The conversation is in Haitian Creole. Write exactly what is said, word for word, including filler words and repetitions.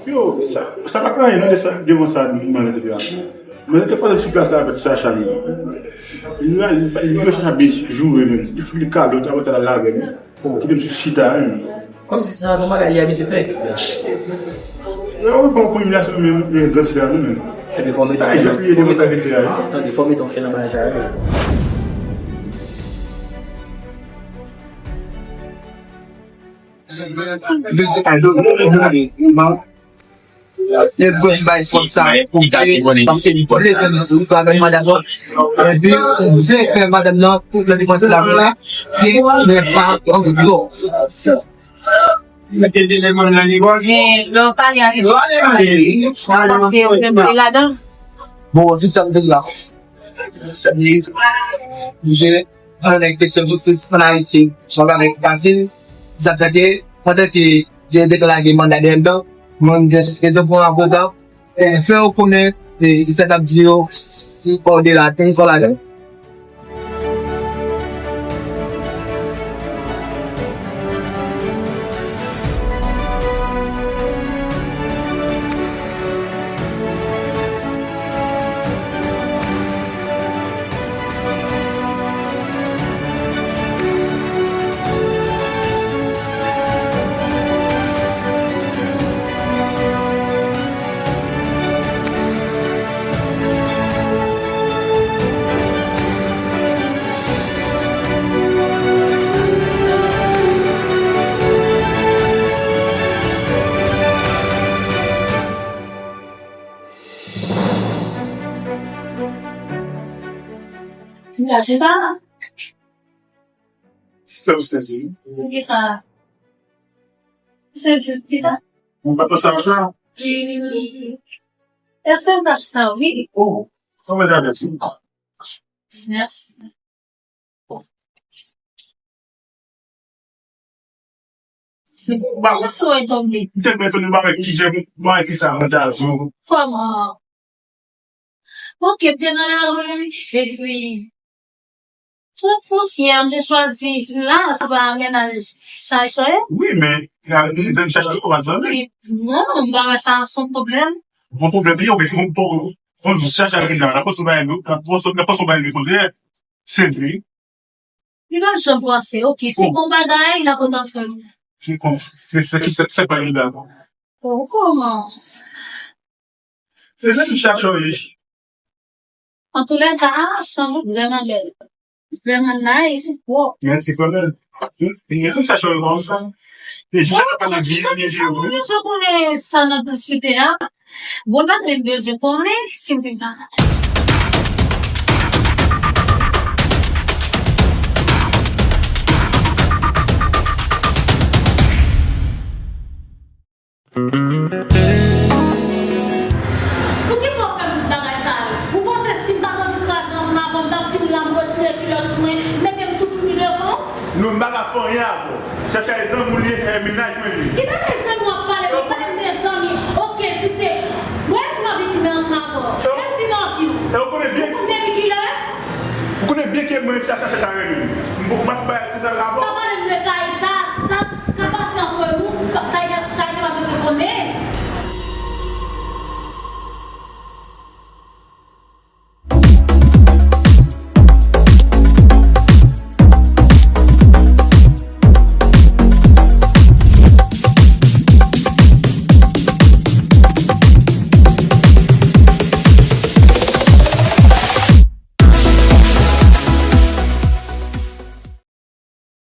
Yo, sa, sa pa ka anyen, non, de sa, devan sa, nou, nou, nou, nou. Mwen te pale sou plas la avèk Chacha, li. Li la, li, li jwe Chacha byen joure, menm. Li fout li kalòt, apre sa, l al lave, menm. Kite m sou chita, menm. Kòmsi se yon bagay li abitye fè. Yo, wi, fò, fò ilyasyon, menm, menm, grandsè a, menm. Epi fò mete, fò mete, tande, fò mete yon fen nan bagay sa, wi. Bezwen kado, nèg gòj bay fòs sa pou fè, paske m vle fè biznis avèk madanm nan. Epi m vle fè madanm nan pou fè depans la pou la, ki men pa anvi dlo. Mete de lèmon nan li bò. Lè w pale avèk madanm nan, se ou menm ki ladan. Bon, tout sa m te la. Li, m jere. Ann, kesyon jistis ann Ayiti, se yon bagay ki fasil. Sa fè ke, pandan ke yo te lage manda dèyè l, mwen, m jis bezwen pran avoka, e fè yo konnen, e, se sa k ap di yo, si kò w de la, ten kò ladan. Sa w sezi? Poukisa? Sezi, poukisa? Mwen pa t panse a sa. Èske m ka chita, wi? Oh, sa mwen ta fè. Mèsi. Se pou mwen sou etone. M te etone, m pa wè ki jan, m pa wè ki sa avantaj ou. Kòman? Ok, m te nan lari, epi tout pousyè, m te chwazi la, se pa mennaj Chacha ye? Wi, men, lari, m chache ou pa zanmi. Non, m pa wè sa se yon pwoblèm. Yon pwoblèm, yo, men se yon pwoblèm. Fò n di Chacha vin la, la pòs ou bay nou, la pòs, la pòs ou bay nou, fò n di, sezi. Li pa janm panse, ok, se bon bagay, l ap kontan fè l. Se kon, se, se ki, se, se pa evidan. Oh, kòman? Se sa ki chache, wi. Antoulèka, chanm ou vrèman bèl. Vrèman nice, pwòp. Mèsi kanmenm. Wi, se sa ki chache, wi, konsa. Se jis ap pale byen, byen, byen, wi. Ou konnen sa n ap diskite a. Bon, m ta menm bezwen konnen si m te ka. Poukisa w ap fè m tout bagay sa yo? Ou panse si m pa t anvi kraze ansanm avè w, m t ap vin la, m retire kilòt sou mwen, mete m toutouni devan w? Non, m pa ka fè anyen avè w. Chacha e zanmi w li ye, e mennaj mwen li ye. Ki bagay zanmi w ap pale? Ou konnen m gen zanmi. Ok, si se, mwen si m anvi plimen ansanm avè w. E si m anvi w. E ou konnen byen. Ou konn depi kilè? Ou konnen byen ke mwen Chacha, Chacha renmen m. M poko pa t bay konsa l avè w. Papa